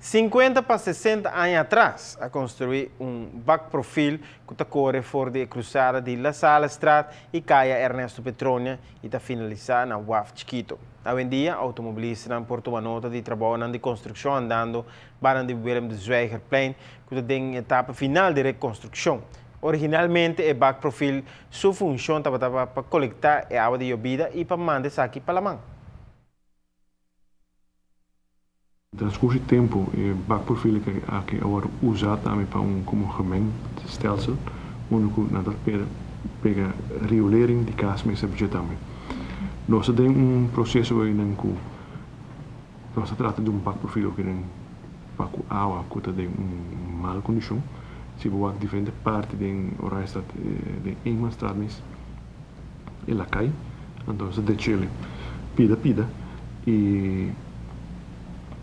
50 pa 60 aña atras a construi un bakprofiel cu ta core for di e cruzada di La Salestraat y Caya Ernesto Petronia y ta finalisa na Waf Chikito. Awendia automobilistanan por tuma nota di trabounan di construccion andando banda di Willem de Zwijgerplein cu ta den etapa final di reconstruccion. Originalmente e bakprofiel su funcion tabata pa colecta e awa di yobida y pa manda esaki pa laman. Transcurso di tempo e bakprofiel aki a wordo usa tambe pa un como gemengstelsel unda cu nan ta pega riolering di cas mester buje tambe. Nos ta den un proceso einan cu nos ta trata di un bakprofiel oki den pa cu awa cu ta den un mal condicion. Si bo wak diferente parti den Oranjestad den Eenmansstraat mes el a cay anto nos ta drechele pida pida y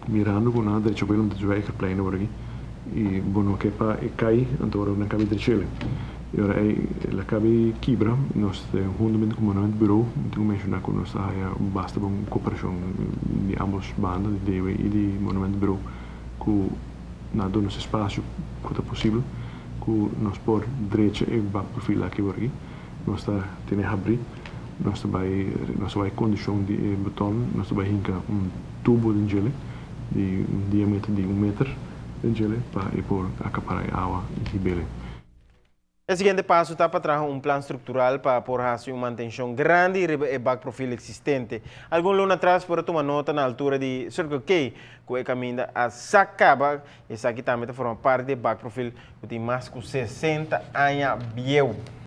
mirando cu nan a drecha Willem de Zwijgerplein awor aki y bo no ke pa e cay anto ora nan cabe drechele y ora ey el a cabe kibra nos huntamente cu Monument Bureau mi tin cu menciona cu nos ta haya basta bon cooperacion di ambos banda di DW y di Monument Bureau cu nan a duna nos espacio cu ta posibel cu nos por drecha e bakprofiel aki awor aki. Nos ta tene habrí, nos ta bai nos ta bai kondishon di e beton, nos ta bai hinka un tubo den djele di un diameter di un meter den djele pa e por akapará e awa i hib'ele. E siguiente paso ta pa traha un plan struktural pa por hasi un mantenshon grandi riba e bakprofil eksistente. Algun luna atras por a tuma nota na altura di Circle K ku e kaminda a sa kaba. Esaki tambe ta forma parti di e bakprofil ku tin mas ku 60 aña bieu.